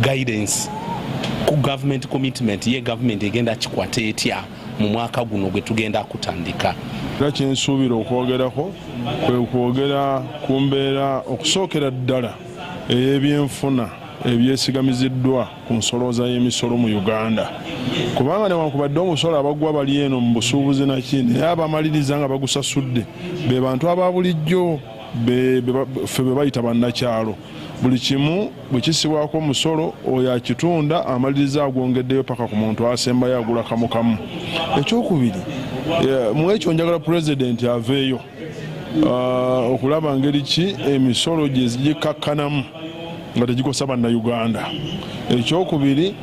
Guidance ku government commitment ye government egenda kikwata etya mu mwaka guno gwe tugenda kutandika. Era kye nsuubira okwogerako kwe kwogera ku mbeera okusookera ddala ey'ebyenfuna ebyesigamiziddwa ku nsolooza y'emisolo mu Uganda kubanga newankubadde omusolo abagwa bali eno mu busuubuzi naki naye abamaliriza nga bagusasudde be bantu aba bulijjo ffe be bayita bannakyalo. Buli kimu bwe kissibwako omusolo, oyo akitunda amaliriza agwongeddeyo paka ku muntu asembayo agula kamu kamu. Ekyokubiri, mu ekyo njagala Pulezidenti aveeyo okulaba ngeri ki emisolo gye gikakkanamu nga tegikosa Bannayuganda. Ekyokubiri,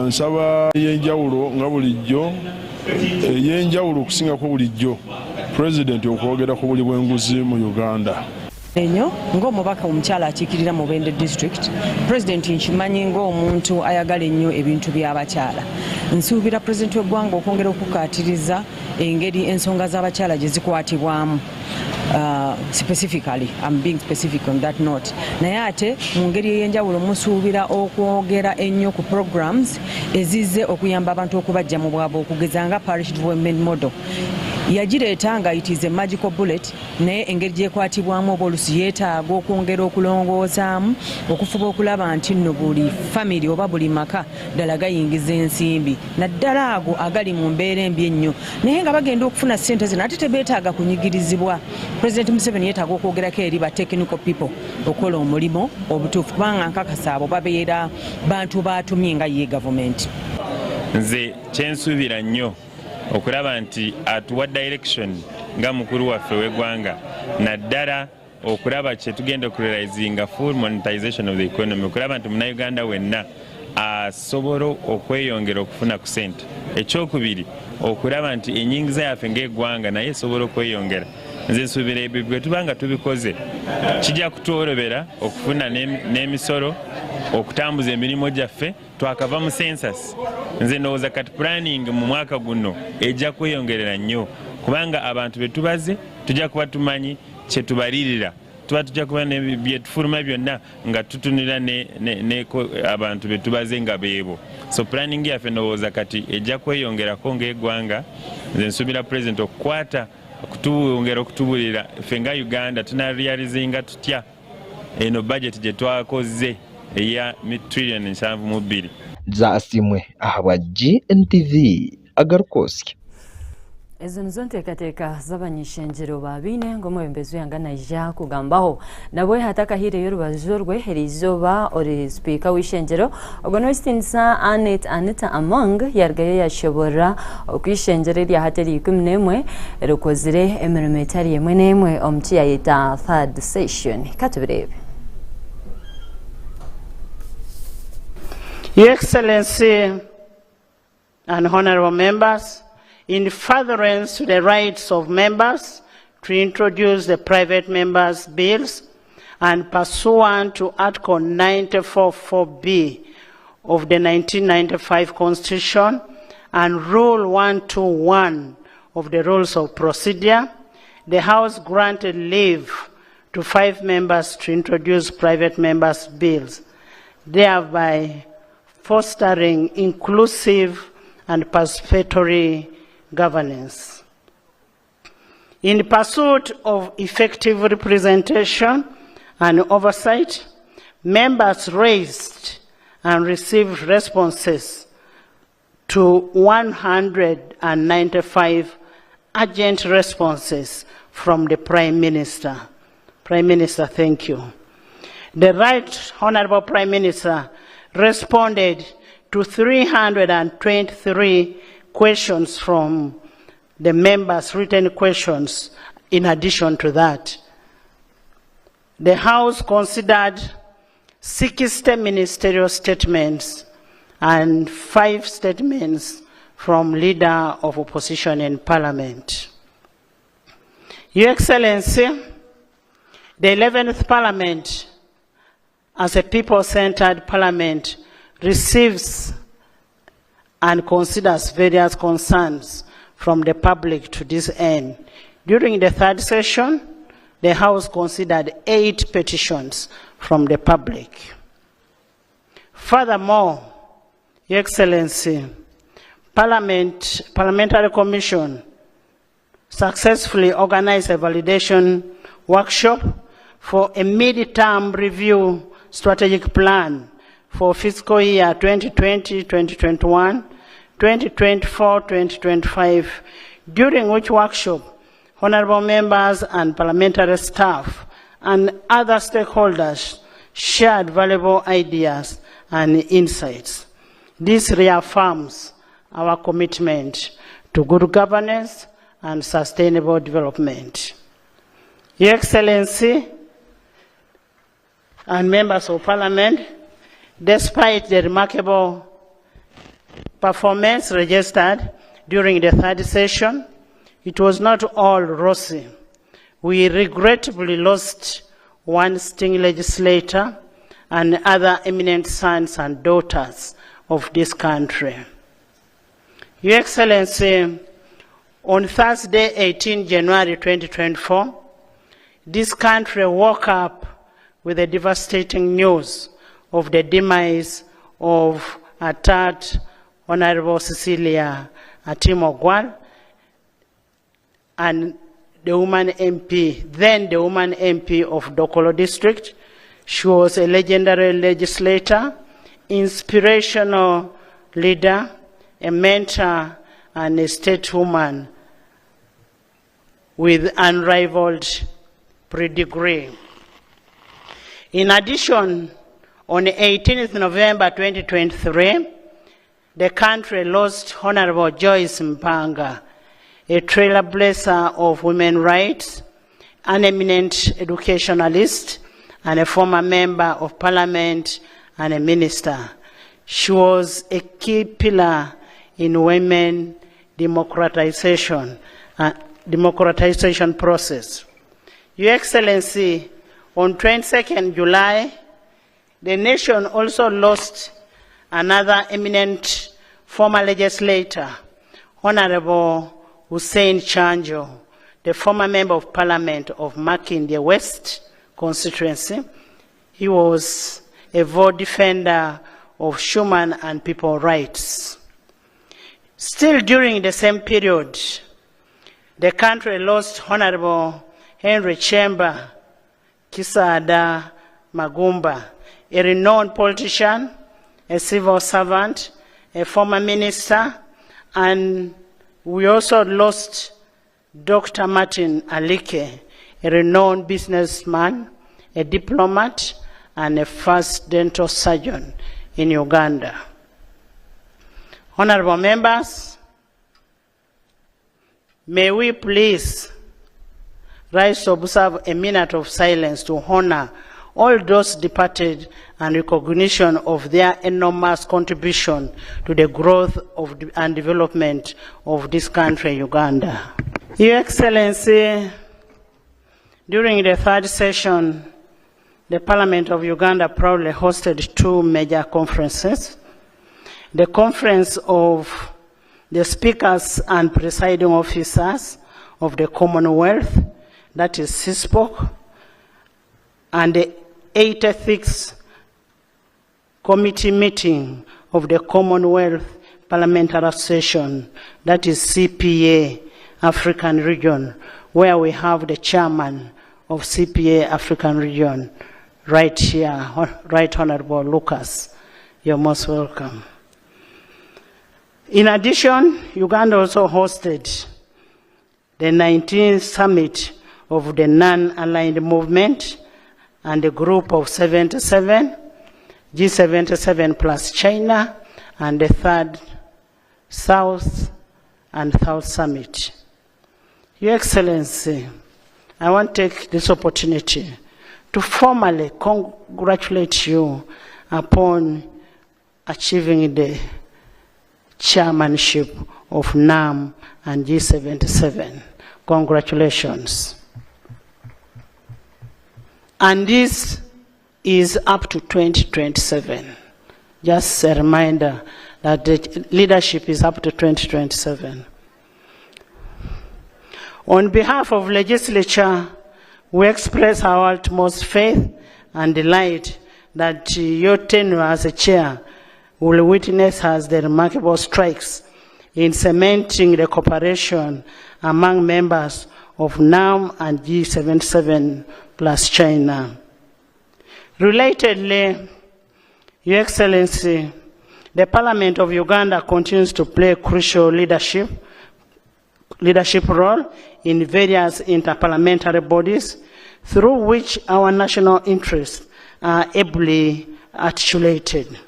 nsaba ey'enjawulo nga bulijjo ey'enjawulo okusingako bulijjo Pulezidenti okwogera ku buli bw'enguzi mu Uganda. Enyo ng'omubaka omukyala akiikirira Mubende district, Pulezidenti nkimanyi ng'omuntu ayagala ennyo ebintu by'abakyala. Nsuubira Pulezidenti w'eggwanga okwongera okukaatiriza engeri ensonga z'abakyala gye zikwatibwamu. Uh, specifically I'm being specific on that note. Naye ate mu ngeri ey'enjawulo musuubira okwogera ennyo ku programs ezizze okuyamba abantu okubaggya mu bwavu okugeza nga Parish Development Model yagireeta nga it is a magical bullet naye engeri gyekwatibwamu oba olusi yeetaaga okwongera okulongoosaamu okufuba okulaba nti nno buli famire oba buli maka ddala gayingiza ensimbi naddala ago agali mu mbeera embi ennyo naye nga bagenda okufuna ssente zino ate tebeetaaga kunyigirizibwa. Pulezidenti Museveni yeetaaga okwogerako eri ba technical people okukola omulimu obutuufu kubanga nkakasa abo babeera bantu baatumye nga ye gavumenti. Nze kyensuubira nnyo okulaba nti atuwa direction nga mukulu waffe w'eggwanga naddala okulaba kyetugenda okurealizinga full monetization of the economy okulaba nti munnayuganda wenna asobola okweyongera okufuna ku sente. Ekyokubiri okulaba nti enyingiza yaffe ng'eggwanga naye esobola okweyongera. Nze nsuubira ebyo bwe tuba nga tubikoze kijja kutworobera okufuna n'emisolo okutambuza emirimu gyaffe. Twakava mu census, nze ndowooza kati planning mu mwaka guno ejja kweyongerera nnyo kubanga abantu be tubaze tujja kuba tumanyi kye tubalirira, tuba tujja kuba byetufuluma byonna nga tutunira ne, ne, ne abantu be tubaze nga beebo. So planning yaffe ndowooza kati ejja kweyongerako ng'eggwanga. Nze nsuubira president okukwata okutwongera okutubulira ffe nga Uganda tunarealizinga tutya eno budget gye twakoze eya trillion 72. Nzaasimwe ahabwa GNTV agarikwotsya. Ezo nizo nteekateeka z'abany'ishengyero baabaine ngu omwebembezi w'eihanga naija kugambaho. Nabwe hatakahaireyo orubaju rwe eriizooba ori sipiika w'eishengyero ogwo n'owekitiinisa Annet Anita Among yarugayo yashoborora oku eishengyero erya hati erya 11 rikozire emirimo etari emwe n'emwe omu kiyayeta third session. Katubireebe. Your Excellency and honorable members, in furtherance to the rights of members to introduce the private members' bills and pursuant to Article 94.4b of the 1995 Constitution and Rule 121 of the Rules of Procedure, the House granted leave to 5 members to introduce private members' bills, thereby fostering inclusive and participatory governance. In pursuit of effective representation and oversight, members raised and received responses to 195 urgent responses from the Prime Minister. Prime Minister, thank you. The Right Honorable Prime Minister responded to 323 questions from the members, written questions in addition to that. The House considered 60 ministerial statements and 5 statements from leader of opposition in Parliament. Your Excellency, the 11th Parliament, as a people-centered parliament, receives and considers various concerns from the public to this end. During the third session, the House considered 8 petitions from the public. Furthermore, Your Excellency, Parliament, Parliamentary Commission successfully organized a validation workshop for a mid-term review strategic plan for fiscal year 2020-2021, 2024-2025, during which workshop honorable members and parliamentary staff and other stakeholders shared valuable ideas and insights. This reaffirms our commitment to good governance and sustainable development. Your Excellency and members of Parliament, despite the remarkable performance registered during the third session, it was not all rosy. We regrettably lost one sitting legislator and other eminent sons and daughters of this country. Your Excellency, on Thursday, 18 January 2024, this country woke up with the devastating news of the demise of Atat Honorable Cecilia Atim Ogwal and the woman MP, then the woman MP of Dokolo District. She was a legendary legislator, inspirational leader, a mentor, and a stateswoman with unrivaled pedigree. In addition, on 18th November 2023, the country lost Honorable Joyce Mpanga, a trailblazer of women's rights, an eminent educationalist, and a former member of parliament and a minister. She was a key pillar in women democratization, democratization process. Your Excellency, on 22nd July, the nation also lost another eminent former legislator, Honorable Hussein Chanjo, the former member of parliament of Makindye West constituency. He was a vote defender of human and people rights. Still during the same period, the country lost Honorable Henry Chamber Kisada Magumba, a renowned politician, a civil servant, a former minister, and we also lost Dr. Martin Alike, a renowned businessman, a diplomat, and a first dental surgeon in Uganda. Honorable members, may we please rise to observe a minute of silence to honor all those departed and recognition of their enormous contribution to the growth of and development of this country, Uganda. Your Excellency, during the third session, the Parliament of Uganda proudly hosted two major conferences. The Conference of the Speakers and Presiding Officers of the Commonwealth, that is CSPOC, and the 86th Committee meeting of the Commonwealth Parliamentary Association, that is CPA African Region, where we have the chairman of CPA African Region right here, Right Honorable Lucas. You're most welcome. In addition, Uganda also hosted the 19th summit of the Non-Aligned Movement and the group of 77, G77 plus China, and the third South and South Summit. Your Excellency, I want to take this opportunity to formally congratulate you upon achieving the chairmanship of NAM and G77. Congratulations. And this is up to 2027. Just a reminder that the leadership is up to 2027. On behalf of legislature, we express our utmost faith and delight that your tenure as a chair will witness as the remarkable strikes in cementing the cooperation among members of NAM and G77 plus China. Relatedly, Your Excellency, the Parliament of Uganda continues to play a crucial leadership, leadership role in various interparliamentary bodies through which our national interests are ably articulated.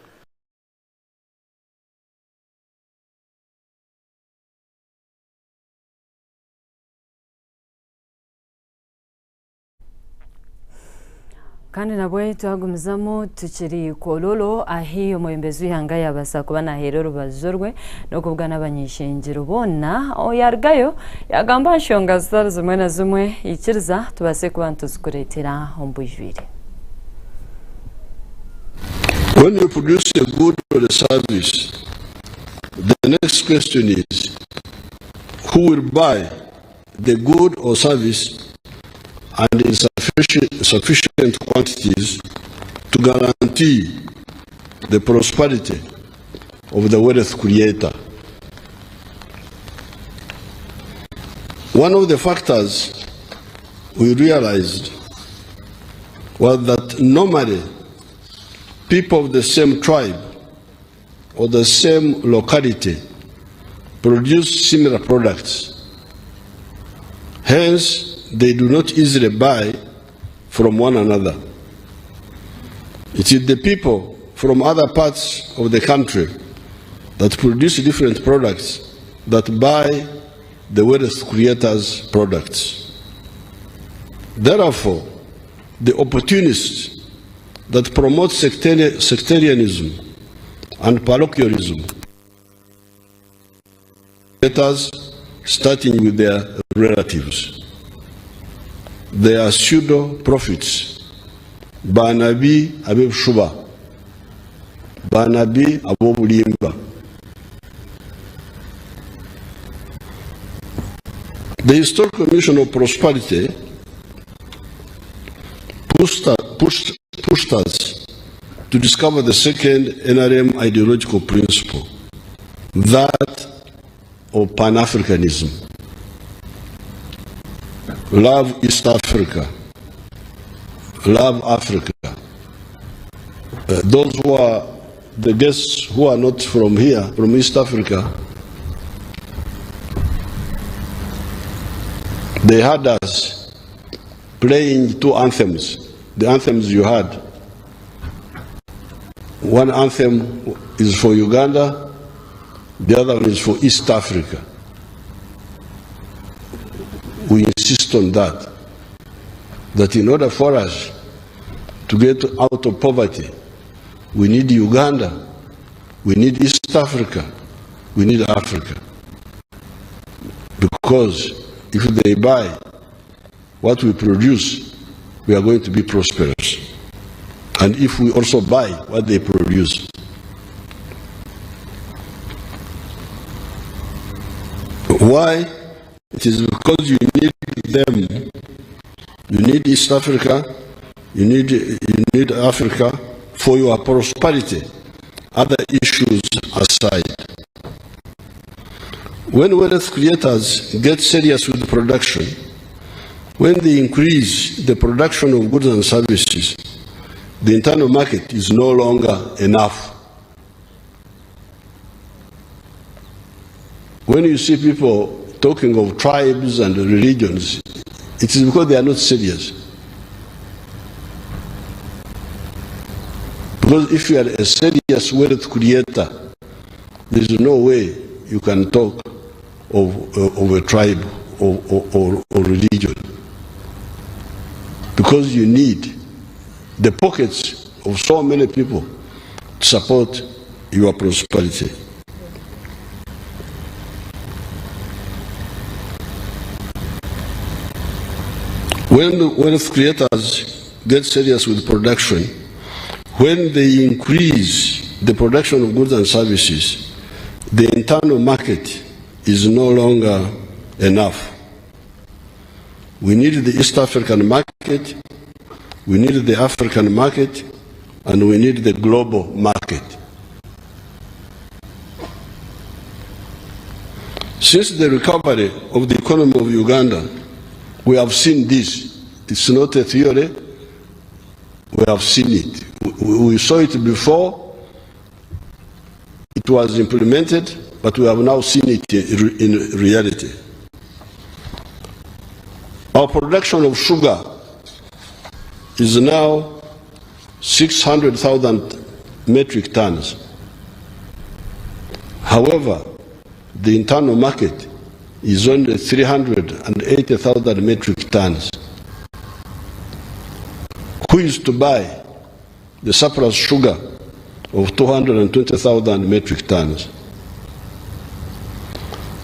Kandi nabwe twagumizamu tukiri Kololo ahi omwebembezi w'eihanga yabaasa kuba naheera orubazo rwe n'okubugana abany'ishengyero boona yarugayo yagamba aha nshonga zitari zimwe na zimwe ikiriza tubaase kuba nituzikureetera omu bwijwire. When you produce a good or a service, the next question is who will buy the good or service and in sufficient, sufficient quantities to guarantee the prosperity of the wealth creator. One of the factors we realized was that normally people of the same tribe or the same locality produce similar products. Hence, they do not easily buy from one another. It is the people from other parts of the country that produce different products that buy the wealth creators' products. Therefore, the opportunists that promote sectarianism and parochialism, letters starting with their relatives. They are pseudo prophets, banabi ab'ebishuba, banabi ab'obulimba. The historical mission of prosperity pushed, pushed, pushed us to discover the second NRM ideological principle, that of Pan Africanism. Love East Africa. Love Africa. Those who are the guests who are not from here, from East Africa, they had us playing two anthems. The anthems you had. One anthem is for Uganda, the other one is for East Africa. We insist on that. That in order for us to get out of poverty, we need Uganda, we need East Africa, we need Africa. Because if they buy what we produce, we are going to be prosperous. And if we also buy what they produce. Why? It is because you need them. You need East Africa, you need, you need Africa for your prosperity, other issues aside. When wealth creators get serious with production, when they increase the production of goods and services, the internal market is no longer enough. When you see people talking of tribes and religions, it is because they are not serious. Because if you are a serious wealth creator, there is no way you can talk of, of a tribe or, or, or religion. Because you need the pockets of so many people to support your prosperity. When the wealth creators get serious with production, when they increase the production of goods and services, the internal market is no longer enough. We need the East African market, we need the African market, and we need the global market. Since the recovery of the economy of Uganda, we have seen this. It's not a theory, we have seen it. We saw it before it was implemented, but we have now seen it in reality. Our production of sugar is now 600,000 metric tons. However, the internal market is only 380,000 metric tons. Who is to buy the surplus sugar of 220,000 metric tons?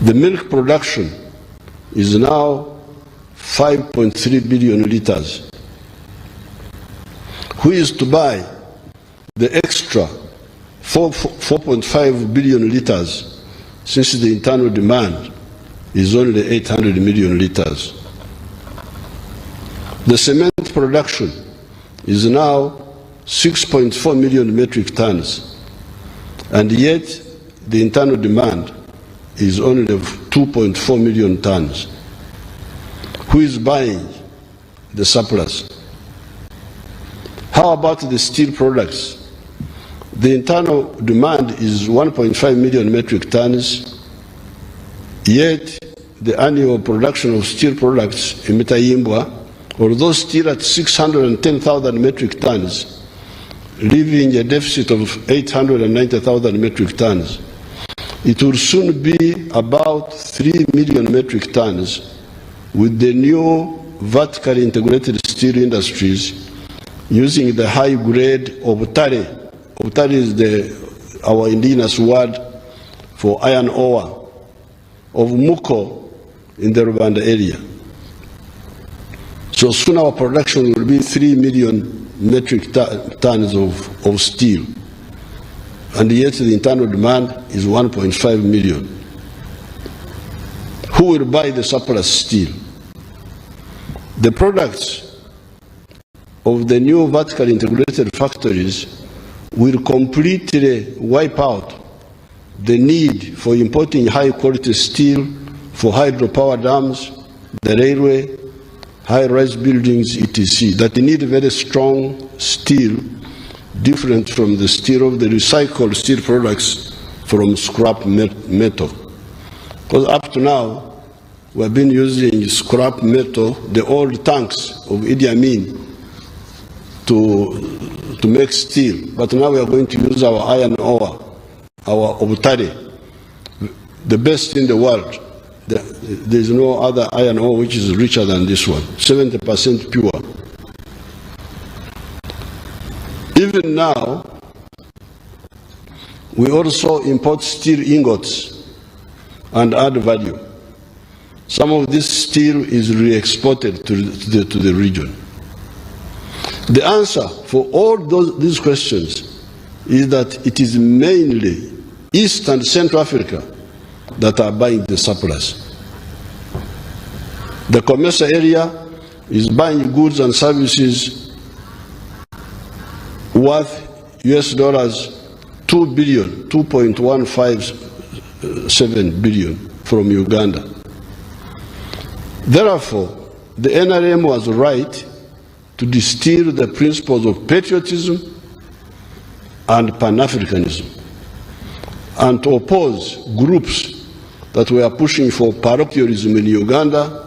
The milk production is now 5.3 billion liters. Who is to buy the extra 4.5 billion liters since the internal demand is only 800 million liters? The cement production is now 6.4 million metric tons, and yet the internal demand is only 2.4 million tons. Who is buying the surplus? How about the steel products? The internal demand is 1.5 million metric tons, yet the annual production of steel products in Mitayimbwa, although still at 610,000 metric tons, leaving a deficit of 890,000 metric tons. It will soon be about 3 million metric tons with the new vertically integrated steel industries using the high grade Obutare. Obutare is our indigenous word for iron ore of Muko in the Rubanda area. So soon our production will be 3 million metric tons of steel. And yet the internal demand is 1.5 million. Who will buy the surplus steel? The products of the new vertically integrated factories will completely wipe out the need for importing high-quality steel for hydropower dams, the railway, high-rise buildings, etc., that need very strong steel, different from the steel of the recycled steel products from scrap metal. Because up to now, we have been using scrap metal, the old tanks of Idi Amin, to make steel. But now we are going to use our iron ore, our Obutare, the best in the world. There is no other iron ore which is richer than this one, 70% pure. Even now, we also import steel ingots and add value. Some of this steel is re-exported to the region. The answer for all these questions is that it is mainly East and Central Africa that are buying the surplus. The COMESA area is buying goods and services worth US dollars 2 billion, 2.157 billion from Uganda. Therefore, the NRM was right to distill the principles of patriotism and Pan-Africanism and to oppose groups that were pushing for parochialism in Uganda.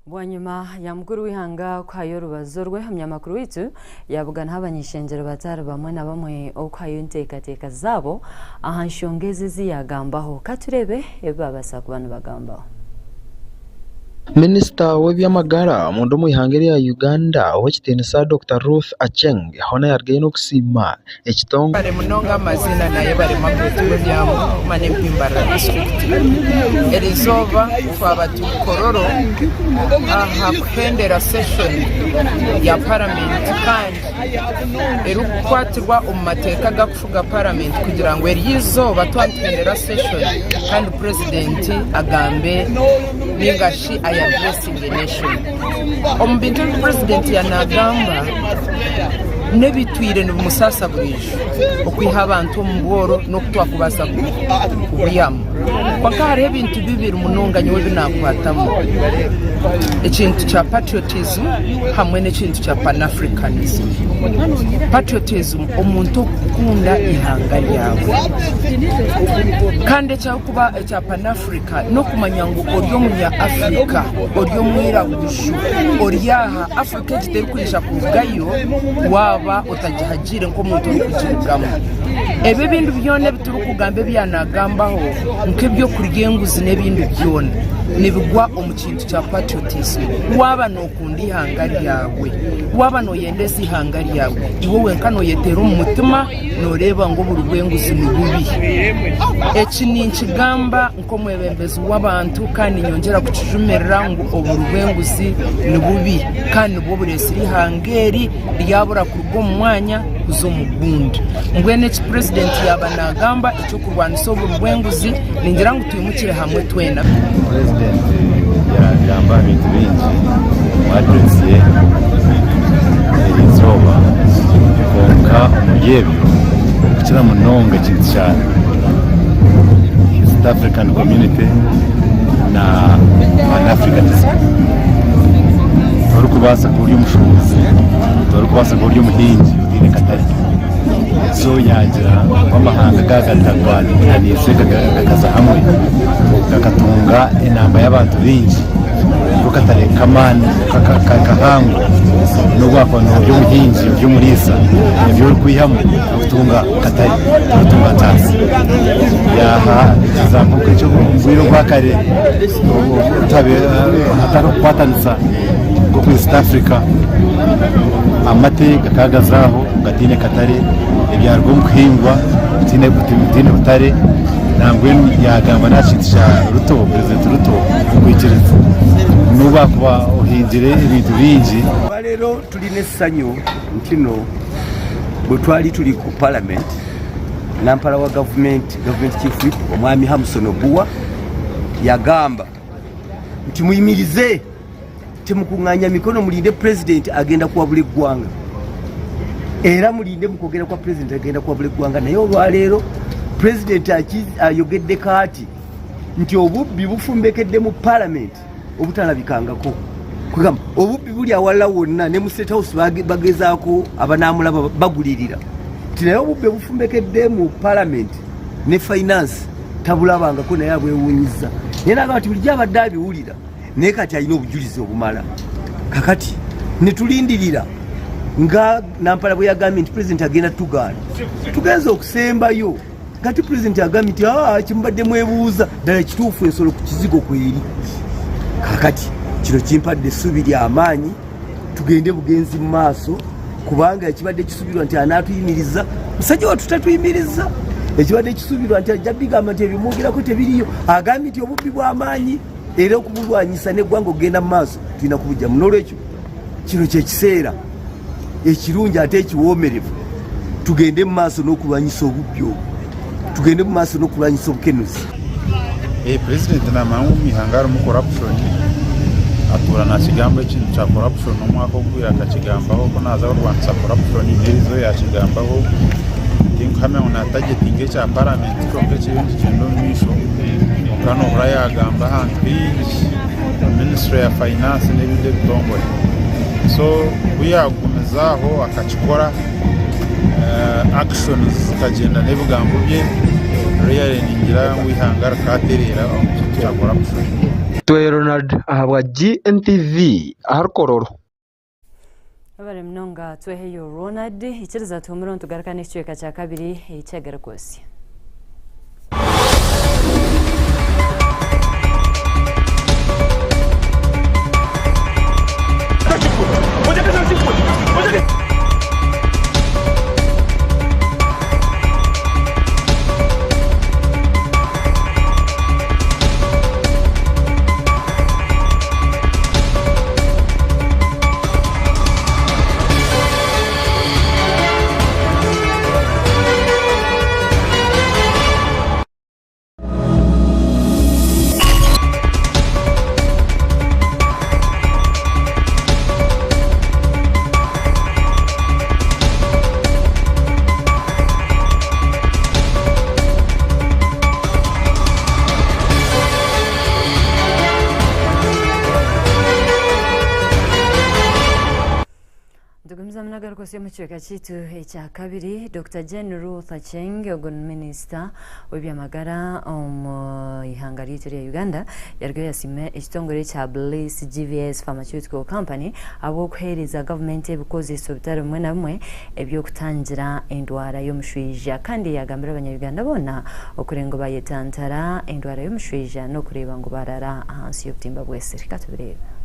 Bwanyuma ya mukuru w'ihanga kuhayo orubazo rwe, omunyamakuru waitu yabuganaho abanyishengyero batari bamwe na bamwe okuhayo enteekateeka zaabo aha nshonga ezi eziyagambaho. Katurebe ebi babaasa kuba nibagambaho. Minisita w'ebyamagara omunda omu ihanga erya Uganda ow'ekitiinisa Dr. Ruth Aceng hoona yarugayo n'okusiima ekitongore. Bare munonga amazina naye barema kutuba n'empimbarira district. Erizooba twaba turi Kololo aha kuhendera session ya parliament kandi erikukwatirwa omu mateeka gakufuga parliament kugira ngu erizooba twatuhendera session kandi president agambe ningashi. addressing a nation. Omu bintu ebi Purezidenti yaanagamba n'ebitwire nibimusaasa buriijo, okwiha abantu omu bworo n'oku twakubaasa kubwihamu. Kwonka hariho ebintu bibiri munonga nyowe ebi naakwatamu, ekintu kya patriotism hamwe n'ekintu kya Pan-Africanism. Patriotism omuntu okukunda eihanga ryawe kandi eky'okuba ekya Pan-Africa n'okumanya ngu ori omunya Africa, ori omwiraguju, ori aha Africa egi terikwija kurugayo waaba otagihagiire nk'omuntu orikugirugamu. Ebi ebindi byona ebi turikugamba ebi yaanagambaho nk'eby'okurya enguzi n'ebindi byona nibigwa omu kintu kya patriotism. Waaba nookunda eihanga ryawe, waaba nooyendeza eihanga ryawe, iwe wenka nooyeteera omu mutima nooreeba ngu oburi bw'enguzi ni bubi. Eki ninkigamba nk'omwebembezi w'abantu kandi niinyongyera kukijumirira ngu oburi bw'enguzi ni bubi kandi nibwo bureetsire eihanga eri ryabura kuruga omu mwanya kuza omu gundi. Mbwenu eki purezidenti yaaba naagamba eky'okurwanisa oburi bw'enguzi ningira ngu twimukire hamwe twena. Purezidenti yaagamba aha bintu bingi omu aderesi ye eri izooba kwonka omuri ebyo okukira munonga ekintu kya East African Community na Pan Africanism. Torikubaasa kuba ori omushuubuzi, torikubaasa kuba ori omuhingi otaine katare. So yaagira ngu amahanga gagakwataniise gakaza hamwe gakatunga enamba y'abantu baingi niko katare k'amaani kahango n'obu wakuba ori omuhingi ori omuriisa ebi orikwihamu torikutunga katare torikutunga ntaasa. Yaaha example nk'eky'omu bwire obwa kare hatariho kukwatanisa nk'oku East Africa amate gakaba gaza aho gataine katare, ebyaruga omu kuhingwa bitaine butare, nambwenu yagamba n'aha kintu kya Ruto, Purezidenti Ruto okwikiriza n'obu wakuba ohingire ebintu bingi. Olwaleero tulina essanyu ntino bwetwali tuli ku parliament nampala wa gavumenti, gavumenti chief whip omwami Hamson Obua yagamba nti muyimirize temukunganya mikono mulinde pulezidenti agenda kuwabula eggwanga era mulinde mukwogera kwa pulezidenti agenda kuwabula eggwanga naye olwaleero pulezidenti ayogedde kaati nti obubbi bufumbekedde mu palamenti obutalabikangako kwegamba obubbi buli awalala wonna ne mu state house bagezaako abanamulaba bagulirira nti naye obubbi obufumbekedde mu palamenti ne finance tabulabangako naye abwewunyiza naye nagamba nti bulijjo abadde abiwulira naye kati alina obujulizi obumala kakati netulindirira nga nampala bwe yagambye nti pulezidenti agenda tugaana tugenza okusembayo kati pulezidenti agambye nti ah, kimubadde mwebuuza ddala kituufu ensolo ku kizigo kweri kakati kino kimpadde essuubi lyamaanyi tugende bugenzi mu maaso kubanga ekibadde kisubirwa nti anaatuyimiriza musajja wattu tatuyimiriza ekibadde kisubirwa nti ajja bigamba nti ebimwogerako tebiriyo agambye nti obubbi bw'amaanyi era okubulwanyisa n'eggwanga okugenda mu maaso tulina kubujjamu n'olwekyo kino kyekiseera ekirungi ate ekiwoomerevu tugende mu maaso n'okulwanyisa obubbi obwo tugende mu maaso n'okulwanyisa obukenuzi. Purezidenti naamanya ngu omu ihanga harimu corruption atuura naakigamba ekintu kya corruption n'omwaka oguhweire akakigambaho ku naaza kurwanisa corruption n'eriizooba yaakigambaho tinkuhamya ngu naatagetinga ekya paramenti kyonka ekiriyo nikigyenda omu maisho kwonka noohurira yaagamba ahantu haingi minisitule ya finance n'ebindi ebitongore so ku yaagumiza aho akakikora actions zikagyenda n'ebigambo bye really ningira ngu eihanga rikatereera omu kintu kya corruption. Tweyo Ronald ahabwa GNTV ahari Kololo. Webare munonga Tweheyo Ronald. Ikiriza tuhumure nitugaruka n'ekicweka kya kabiri eky'agarikosya. Nitugumizamu n'agarikosya omu kicweka kyaitu ekya kabiri, Dokita Jane Ruth Aceng ogu ni minisita w'eby'amagara omu ihanga ryaitu erya Uganda yarugayo yasiima ekitongore ekya Bliss GVS Pharmaceutical Company ahabw'okuheereza gavumenti ebikozeso bitari bimwe na bimwe eby'okutangira endwara y'omushwija kandi yagambira abanya-Uganda boona okureeba ngu bayetantara endwara y'omushwija n'okureeba ngu barara ahansi y'obutimba bw'esiri. Katubireebe.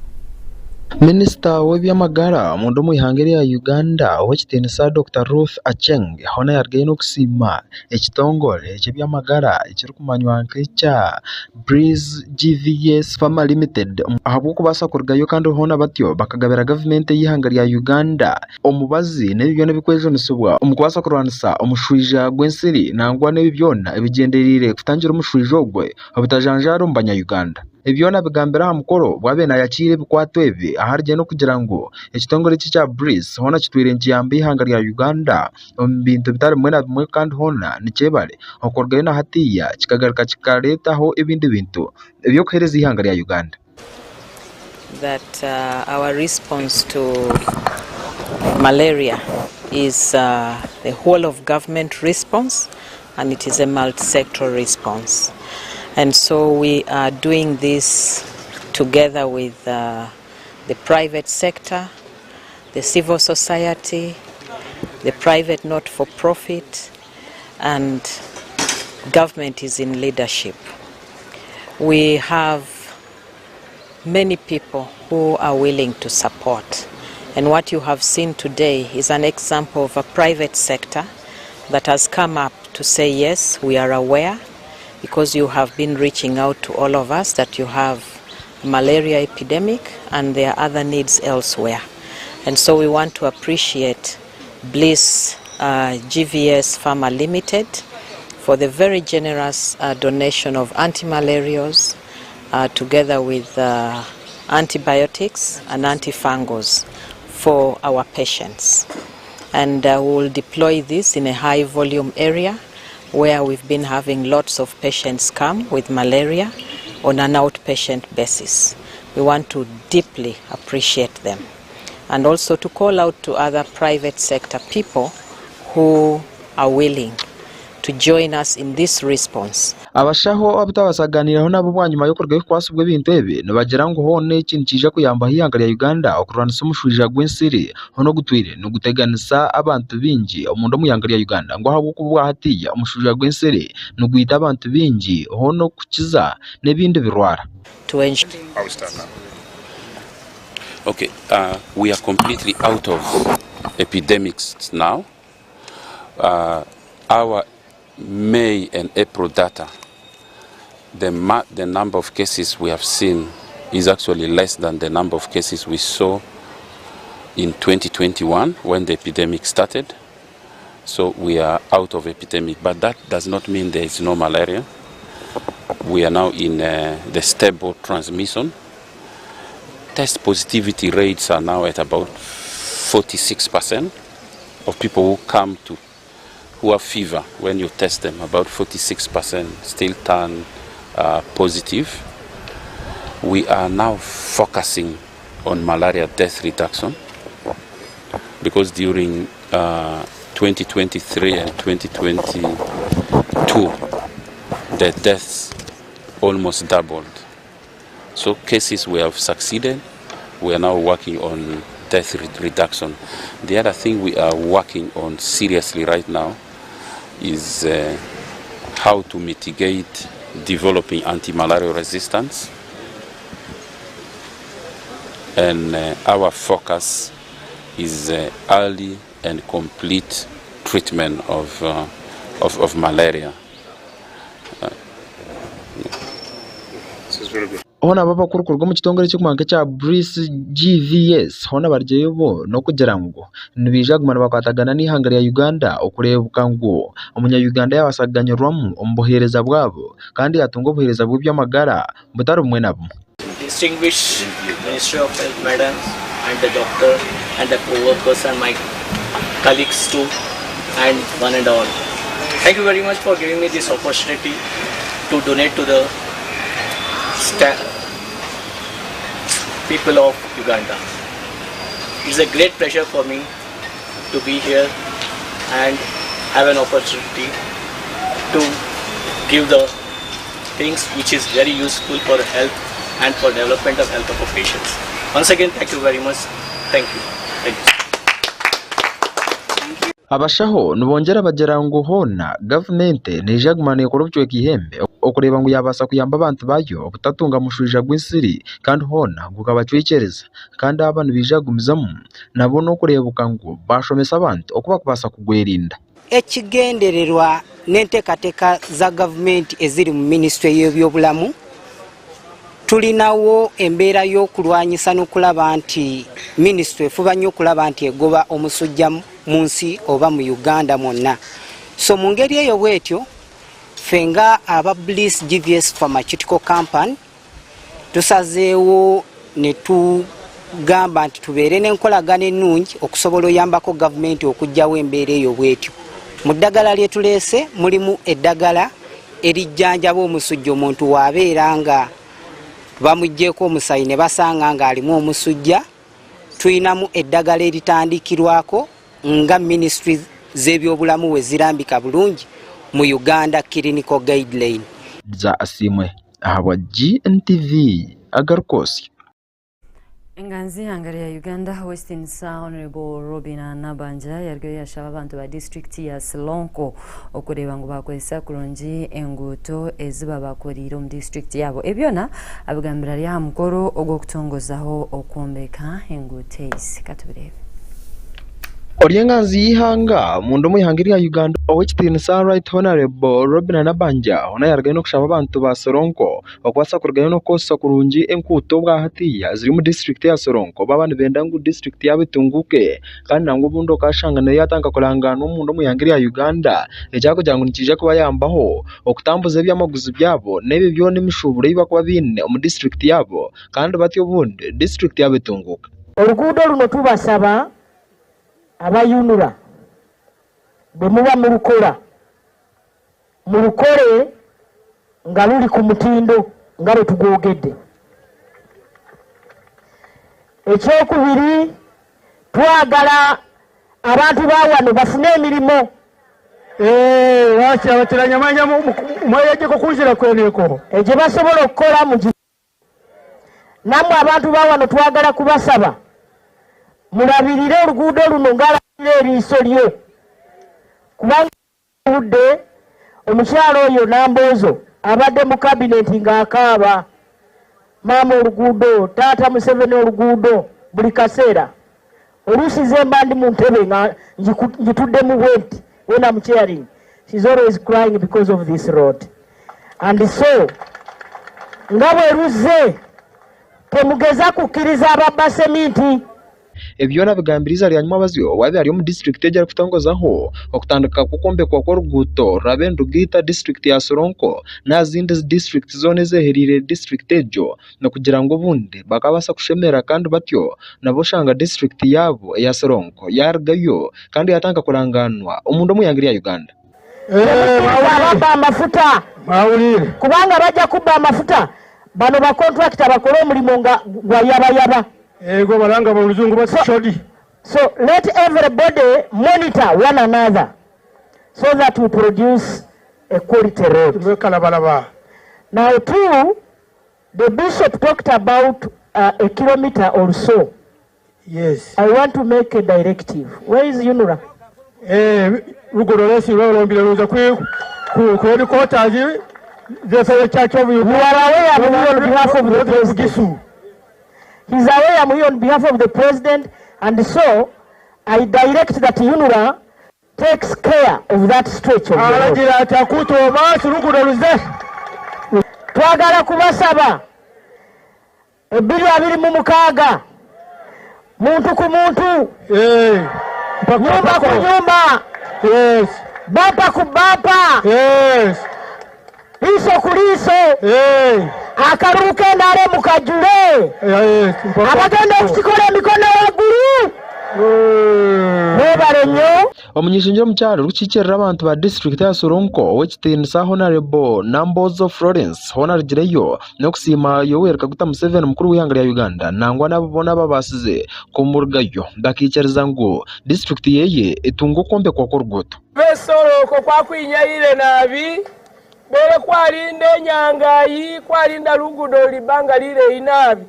Minisita w'eby'amagara omunda omu ihanga erya Uganda Ow'ekitiinisa Dokita Ruth Aceng hoona yaarugayo n'okusiima ekitongore ky'eby'amagara ekirikumanywa nk'ekya Breeze GVS Pharma Limited ahabw'okubaasa kurugayo kandi hoona batyo bakagabira gavumenti ey'eihanga rya Uganda omubazi n'ebi byona ebirikwejunisibwa omu kubaasa kurwanisa omushwija gw'ensiri nangwa n'ebi byona ebigyendereire kutangira omushwija ogwo obutajanjaara omu banya-Uganda. Ebi byona abigambire aha mukoro obu abaire naayakiira ebikwato ebi aharugye n'okugira ngu ekitongore eki ekya Bliss hoona kitwire nikiyamba eihanga rya Uganda omu bintu bitari bimwe na bimwe kandi hoona nikyebare okurugayo na hatiiya kikagaruka kikareetaho ebindi bintu eby'okuheereza eihanga rya Uganda. That our response to malaria is the whole of government response and it is a multi-sectoral response. And so we are doing this together with uh, the private sector, the civil society, the private not-for-profit, and government is in leadership. We have many people who are willing to support. And what you have seen today is an example of a private sector that has come up to say, yes, we are aware, because you have been reaching out to all of us that you have a malaria epidemic and there are other needs elsewhere. And so we want to appreciate Bliss GVS Pharma Limited for the very generous donation of anti-malarials together with antibiotics and antifungals for our patients. And we will deploy this in a high volume area where we've been having lots of patients come with malaria on an outpatient basis. We want to deeply appreciate them and also to call out to other private sector people who are willing to join us in this response. Abashaho abu twabaasa kugaaniiraho nabo bwanyima y'okurugayo kukwatsibwa ebintu ebi nibagira ngu hoona eki nikiija kuyambaho eihanga rya Uganda okurwanisa omushwija gw'ensiri hoona ogutwire niguteganisa abantu baingi omunda omu ihanga rya Uganda ngu ahabw'okuba obwahatiiya omushwija gw'ensiri nigwita abantu baingi hoona okukiza n'ebindi birwara. To ensure. Okay, we are completely out of epidemics now. Our May and April data, the, the number of cases we have seen is actually less than the number of cases we saw in 2021 when the epidemic started. So we are out of epidemic, but that does not mean there is no malaria. We are now in the stable transmission. Test positivity rates are now at about 46% of people who come to who have fever when you test them, about 46% still turn positive. We are now focusing on malaria death reduction because during 2023 and 2022 the deaths almost doubled. So cases we have succeeded, we are now working on death reduction. The other thing we are working on seriously right now is how to mitigate developing anti-malarial resistance. And our focus is early and complete treatment of malaria. Hoona abo abakuru kuruga omu kitongore ekirikumanywa nk'ekya Bliss GVS hoona barugyeyo bo n'okugira ngu nibaija kuguma nibakwatagana n'eihanga rya Uganda okureebeka ngu omunya-Uganda yaabaasa kuganyirwamu omu buheereza bwabo kandi yaatunga obuheereza bw'eby'amagara butari bumwe na bumwe. Distinguished Ministry of Health Madam and the doctor and the co-workers and my colleagues too and one and all. Thank you very much for giving me this opportunity to donate to the people of Uganda. It's a great pleasure for me to be here and have an opportunity to give the things which is very useful for health and for development of health of our patients. Once again, thank you very much. Thank you. Thank you. Abashaho nibongyera bagira ngu hoona gavumenti neija kuguma neekora obucweka eihembe okureeba ngu yaabaasa kuyamba abantu baayo obutatunga mushwija gw'ensiri kandi hoona gukabacwekyereza kandi aba nibaija kugumizamu nabo n'okureebuka ngu baashomesa abantu oku barikubaasa kugwerinda. Ekigendererwa n'enteekateeka za gavumenti eziri mu minisitule y'ebyobulamu, tulinawo embeera y'okulwanyisa n'okulaba nti minisitule efuba nnyo okulaba nti egoba omusujja mu nsi oba mu Uganda mwonna. So mu ngeri eyo bwetyo, ffe nga aba Bliss GVS Pharmaceutical Company tusazeewo ne tugamba nti tubeere n'enkolagana ennungi okusobola oyambako gavumenti okuggyawo embeera eyo bwetyo. Mu ddagala lye tuleese mulimu eddagala erijjanjaba omusujja omuntu waabeera nga bamuggyeeko omusaayi ne basanga ng'alimu omusujja. Tulinamu eddagala eritandikirwako nga minisitule z'ebyobulamu we zirambika bulungi mu Uganda Clinical Guideline. Za Asiimwe ahabwa GNTV agarikwotsya. Enganzi y'eihanga rya Uganda Western Honorable Robinah Nabbanja yarugayo yashaba abantu ba disiturikiti ya Sironko okureeba ngu bakozesa kurungi enguuto ezi babakoriire omu disiturikiti yaabo. Ebi byona abigambire ari aha mukoro ogw'okutongozaho okwombeka enguuto ezi. Katubireebe. Ori enganzi y'eihanga omunda omu ihanga erya Uganda Ow'ekitiinisa Right Honourable Robinah Nabbanja hoona yarugayo n'okushaba abantu ba Sironko okubaasa kurugayo n'okukozesa kurungi enkuuto obwahatiiya eziri omu disiturikiti ya Sironko baaba nibenda ngu disiturikiti yaabo etunguuke kandi nangwa obundi okashanga nayo yaatandika kurangaanwa omunda omu ihanga erya Uganda ekyakugira ngu nikiija kubayambaho okutambuza eby'amaguzi byabo n'ebyo byona emishuuburo ei barikuba baine omu disiturikiti yaabo kandi batyo obundi disiturikiti yaabo etunguuke. Oluguudo luno tubasaba aba UNRA bwe muba mulukora, mulukole nga luli ku mutindo nga bwe tugwogedde. Ekyokubiri, twagala abantu ba wano bafune emirimu. Egye basobola okukola mu. Nammwe abantu ba wano twagala kubasaba mulabirire oluguudo luno ng'alabirira eriiso lyo kubanga obudde omukyala oyo Namboozo abadde mu kabinenti ng'akaaba maama oluguudo, taata Museveni oluguudo buli kaseera. Oluusi nze mba ndi mu ntebe nga ngituddemu bwenti when I'm chairing she's always crying because of this road and so nga bwe luzze temugeza kukkiriza ababba seminti. Ebi byona abigambire eizooba rya nyimwabazyo obu abaire ari omu disiturikiti egi arikutongozaho okutandika kw'okwombekwa kw'oruguuto ruraabe nirugaita disiturikiti ya Sironko n'aha zindi disiturikiti zoona ezehereire disiturikiti egyo n'okugira ngu obundi bakabaasa kushemera kandi batyo nabo oshanga disiturikiti yaabo eya Sironko yaarugayo kandi yaatandika kurangaanwa omunda omu ihanga erya Uganda. Temukkiriza ababba amafuta kubanga bajja kubba amafuta bano ba contractor bakole omulimu nga gwa yabayaba. Ego balanga mu luzungu bati shoddy. So let everybody monitor one another so that we produce a quality road. Now two, the bishop talked about a kilometer or so. Yes. I want to make a directive. Where is UNRA? Eh, luguudo lwesi lwalombire luza ku ku headquarters the Church of You are aware I'm here on behalf of the president. He's aware I'm here on behalf of the president, and so I direct that UNRA takes care of that stretch of the road. Alagira ati akuuta omaasi luguudo luze. Twagala kubasaba 2026 muntu ku muntu, nyumba ku nyumba, bampa ku bampa, liiso ku liiso, akalulu k'NRM kajjule, abagenda okukikola emikono waggulu. Mwebale nnyo. Omuny'ishengyero omukyara orikukiikirira abantu ba disiturikiti ya Sironko Ow'ekitiinisa Honarebo Nambozo Florence hoona arugireyo n'okusiima Yoweri Kaguta Museveni mukuru w'eihanga rya Uganda nangwa n'abo boona ababaasize kumurugayo bakaikiriza ngu disiturikiti ye etunge okwombekwa kw'oruguuto. Besoroko kwakwinyayile nabi, bele kwalinda enyangayi, kwalinda lugudo libanga lileyi nabi,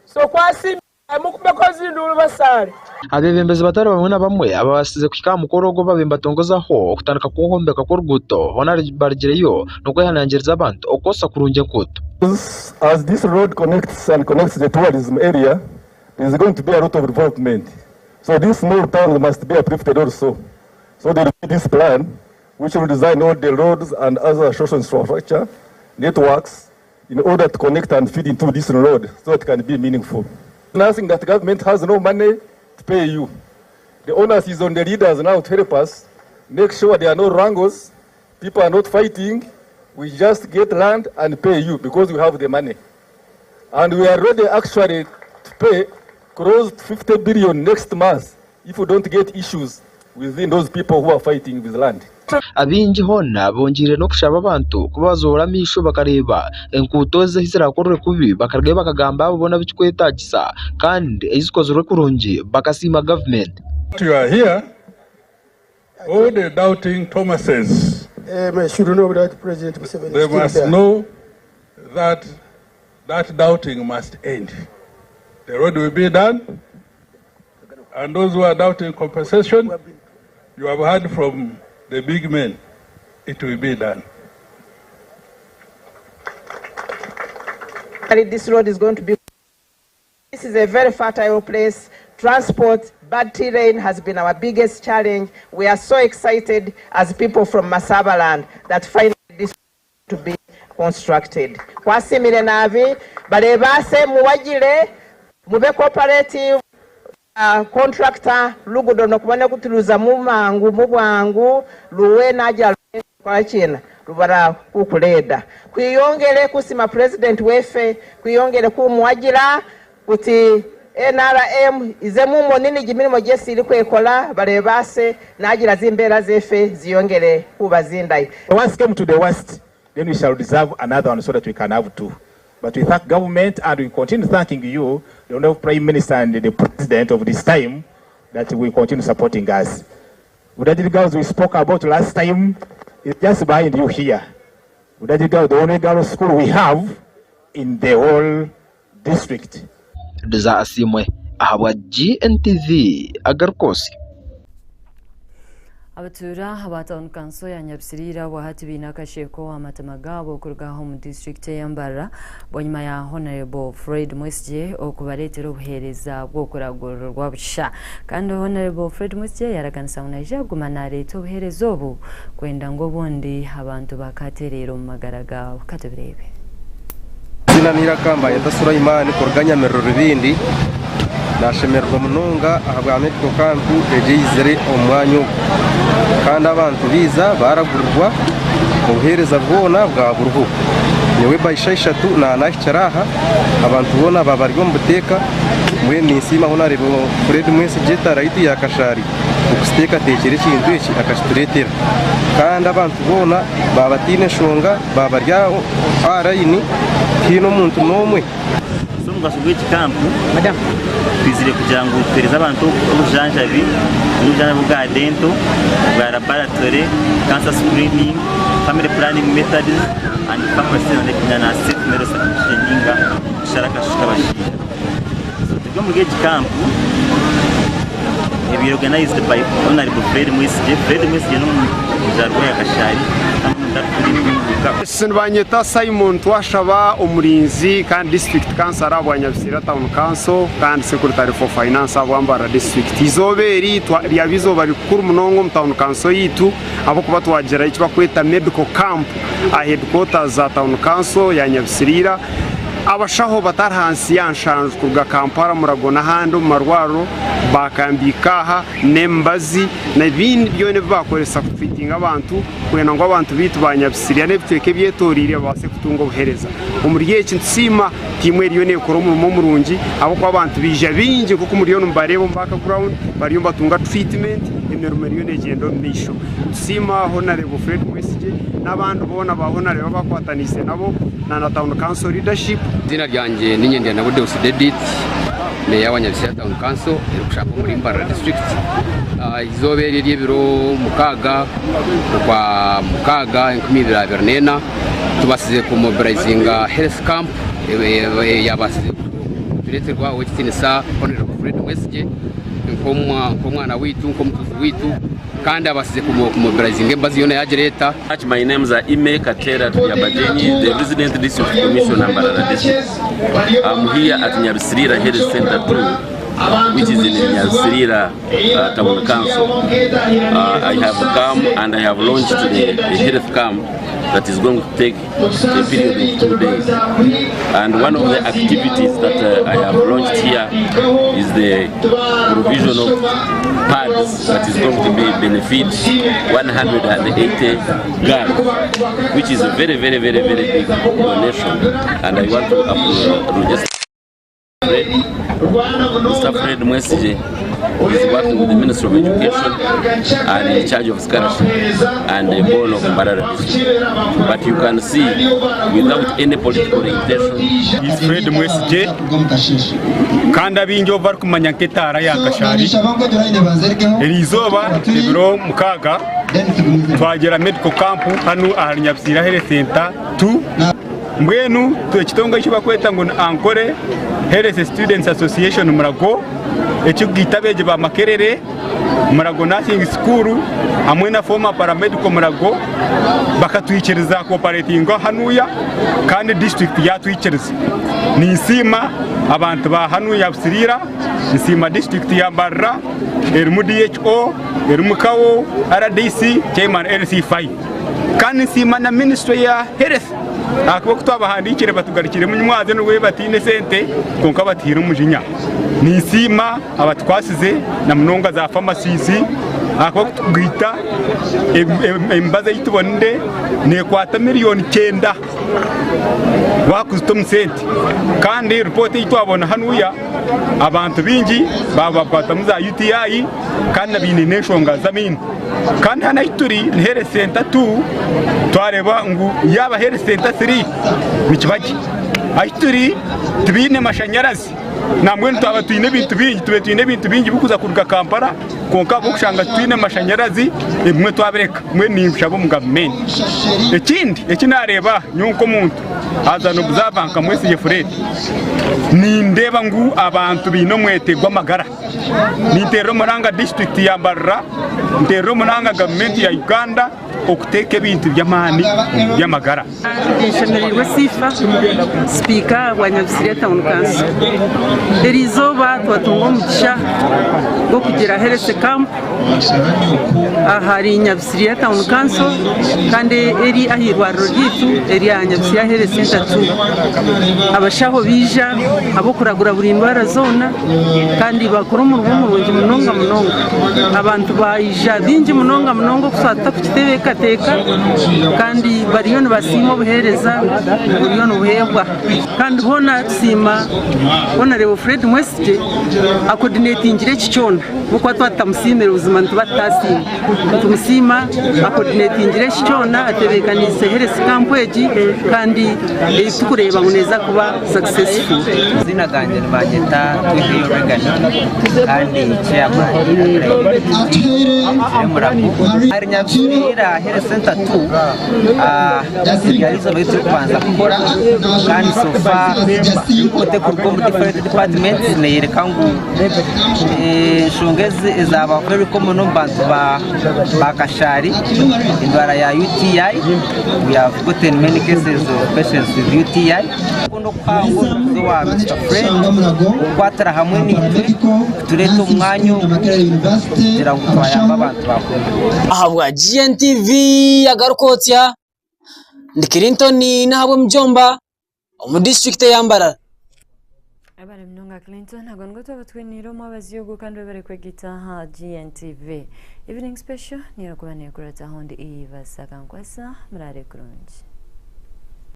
so kwasimila mukubeko zindulu basale. Abeebembezi batari bamwe na bamwe ababaasize kuhika aha mukoro ogu babaire nibatongozaho okutandika kw'okwombeka kw'oruguuto hoona barugireyo n'okwehanangiriza abantu okukozesa kurungi enguuto. As this road connects and connects the tourism area, there is going to be a lot of development. So these small towns must be uplifted also. So there will be this plan which will design all the roads and other social infrastructure networks in order to connect and feed into this road so it can be meaningful. Nothing that government has no money to pay you. The onus is on the leaders now to help us make sure there are no wrangles, people are not fighting, we just get land and pay you because we have the money. And we are ready actually to pay close to 50 billion next month if we don't get issues within those people who are fighting with land. Abaingi hoona bongyeire n'okushaba abantu ku bazoora amaisho bakareeba enguuto ezi ahu zirakorwe kubi bakarugayo bakagamba abo boona abu kirikwetaagisa kandi ei zikozirwe kurungi bakasiima gavumenti. You are here, all the doubting Thomases, should know that President Museveni they is still must there. know that that doubting must end. The road will be done, and those who are doubting compensation, you have heard from the big men, it will be done. This road is going to be. This is a very fertile place. Transport, bad terrain has been our biggest challenge. We are so excited as people from Masaba land that finally this to be constructed. Kwasimire nabi balebase muwagire mube cooperative contractor lugudo nokubona kuturuza mu mangu mu bwangu luwe naja kwakina rubara kukuleda kwiyongere kusima president wefe kwiyongere kumuwagira kuti NRM ize mumo nini gimirimo jesi iri kwekola barebase nagira zimbera zefe ziyongere kuba zindayi. Once came to the west, then we shall deserve another one so that we can have two. But we thank government and we continue thanking you, the Honorable Prime Minister and the President of this time, that we continue supporting us. Budadiri girls we spoke about last time is just behind you here. Budadiri girls, the only girls school we have in the whole district. Riza Asiimwe ahabwa GNTV Agarikosyo. Abatuura aba tauni kanso ya Nyabisiriira obwahati baine akasheeko aha matama gaabo kuruga omu disiturikiti eya Mbarara bwanyima ya Honourable Fred Mwesigye okubareetera obuheereza bw'okuragurirwa busha. Kandi Honourable Fred Mwesigye yaraganisa ngu naija kuguma nareeta obuheereza obu kwenda ngu obundi abantu bakatereera omu magara gaabo. Katubireebe. Eiziina n'eiraka mbayeta Sulaiman kuruga Nyamiriro Rubindi. Nashemererwa munonga ahabwa medical camp egi eizire omu mwanya ogu. Kandi abantu baiza baragurirwa obuheereza bwona bwa buriho. Nyowe by shaaha ishatu nanahikire aha, abantu boona baba bari omu buteeka. Mbwenu ninsiima Honarebo Fred Mwesigye Taraitu ya Kashari okututeekateekyera ekintu eki akakitureetera. Kandi abantu boona baaba bataine nshonga baaba bari aha layini tihaine omuntu n'omwe. So omugasho gw'egi kampu twizire kugira ngu tuhereze abantu obujanjabi, obujanjabi obwa dental, obwa laboratory, cancer screening, family planning methods and pharmacy na safe male circumcision ninga kushara akashushu k'abashaija. So turi omuri egi kampu ebaire organized by Honourable Fred Mwesigye. Fred Mwesigye n'omuzaarwa wa Kashari kandi n'omuntu arikukunda entunguuka. Nibanyeta Simon Twashaba omurinzi kandi district councillor ahabwa Nyabisira Town Council kandi secretary for finance ahabwa Mbarara district. Eizooba eri ryaba eizooba rikuru munonga omu town council yaitu ahabw'okuba twagira eki barikweta medical camp aha headquarters za town council ya Nyabisiriira. Abashaho batari ahansi ya nshanju kuruga Kampala, Murago n'ahandi omu marwariro baakambiika aha n'emibazi n'ebindi byona ebi baakoresa kutreatinga abantu kwenda ngu abantu baitu ba Nyabisiriya n'ebicweka ebyetoreire babaase kutunga obuheereza. Omuri eki nitusiima tiimu eriyo neekora omurimo murungi ahabw'okuba abantu baija baingi nk'oku muriyo nimubareeba omu background bariyo nibatunga treatment. emirimo eriyo negyenda omu maisho. Nitusiima Honarebo Fred Mwesigye n'abandi boona ba Honarebo abakwataniise nabo na na Town Council leadership. Eiziina ryangye ni Nyendyanabu Deusdedit, Meeya wa Nyabisya Town Council erikushangwa omuri Mbarara District. Eizooba eri ery'ebiro mukaaga okwa mukaaga 2024 tubasize ku mobilizinga health camp eyabaasize kutureeterwa Ow'ekitiinisa Hon. Fred Mwesigye nk'omwana waitu, nk'omutuuzi waitu kandi abaasize ku mobilizinga emibazi yoona yaagireeta. My name is Aime Katera Turyabagyenyi, the resident district commissioner Mbarara district. I'm here at Nyabisirira Health Center 2, which is in Nyabisirira Town Council. I have come and I have launched the, the health camp that is going to take a period of 2 days. And one of the activities that I have launched here is the provision of pads that is going to be benefit 180 girls, which is a very, very, very, very big donation. And I want to just Fred, Mr. Fred Mwesigye is working with the Ministry of Education and in charge of scholarship and the born of Mbarara district. But you can see, without any political orientation, Is Fred Mwesigye kandi abaingi obu barikumanya nk'etaara ya Kashari. Eri izooba ebiro mukaaga twagira medical camp hanu ahari Nyabisiira Health Center 2. Mbwenu ekitongore eki barikweta ngu ni Ankole Health Students Association Murago ekirikugaita abeegi ba Makerere, Murago Nursing School hamwe na former paramedical Murago bakatwikiriza kuoperatinga hanuya kandi disiturikiti yatwikiriza. Ninsiima abantu ba hanuya Busiriira, nsiima disiturikiti ya Mbarara erimu DHO, erimu CAO, RDC, Chairman LC5 kandi nsiima na minisitule ya Health ahakuba ku twabahandiikire batugarukiremu nyimwaze n'obu bataine sente kwonka batuhaire omujinya. Ninsiima abatukwasize na munonga za pharmacies ahakuba kutugaita emibazi ei tubonire neekwata miriyoni kyenda waakuzita omu sente. Kandi ripooti ei twabona hanuya abantu baingi baaba bakwatamu za UTI kandi na baine n'enshonga z'amaino. Kandi hanu ahu turi ni health center 2 twareeba ngu yaaba health center 3 nikiba gye. Ahu turi tibaine mashanyarazi nambwenu twaba twine ebintu bingi tube twine ebintu bingi birikuza kuruga Kampala kwonka ahabw'okushanga titwine mashanyarazi ebimwe twabireka. Mbwenu ninshaba omu gavumenti. Ekindi eki naareeba nyowe nk'omuntu as an observer nka Mwesigye Fred, nindeeba ngu abantu baine omwete gw'amagara. Ninteerera omuranga disiturikiti ya Mbarara, nteerera omuranga gavumenti ya Uganda okuteeka ebintu by'amaani omu by'amagara. Nshemereirwe Sifa, sipiika wa Nyabisirya Town Council. Eriizooba twatunga omugisha gw'okugira Health Camp ahari Nyabisirya Town Council kandi eri aha irwariro ryaitu erya Nyabisirya Health Center 2. Abashaho baija ab'okuragura buri ndwara zoona kandi bakora omurimo murungi munonga munonga. Abantu baija baingi munonga munonga okusa tutakukiteekateeka kandi bariyo nibasiima obuheereza oburiyo nibuheebwa. Kandi hoona tusiima Honarebo Fred Mwesigye akodinetingire eki kyona ahabw'okuba twaba tutamusiimire buzima nituba tutaasiima. Nitumusiima akodinetingire eki kyona atebeekaniise health camp egi kandi ei turikureeba ngu neeza kuba successful. Amaziina gangye nibanyeta Twiheyo Reagan kandi chairman Agri Murago. Ahari Nyabisiriira Health Center 2 eryari eizooba eri turikubanza kukora kandi so far report erikuruga omu different departments neyoreka ngu enshonga ezi ezaaba very common omu bantu ba Kashari endwara ya UTI, we have gotten many cases of patients with UTI. Okukunda okuhango nikuza owa Mister Fred okukwatira hamwe naitwe kutureeta omu mwanya ogu kugira ngu twayamba abantu ba kunu. Ahabwa GNTV agarikwotsya, ndi Clinton Nahabwemujomba omu disiturikiti eya Mbarara. Webale munonga Clinton, ago nigo twaba twiniire omwabazyo ogu kandi webale kwegita aha GNTV. Evening Special niyo erikuba nekurataho ndi Eva Sakankwasa, muraare kurungi.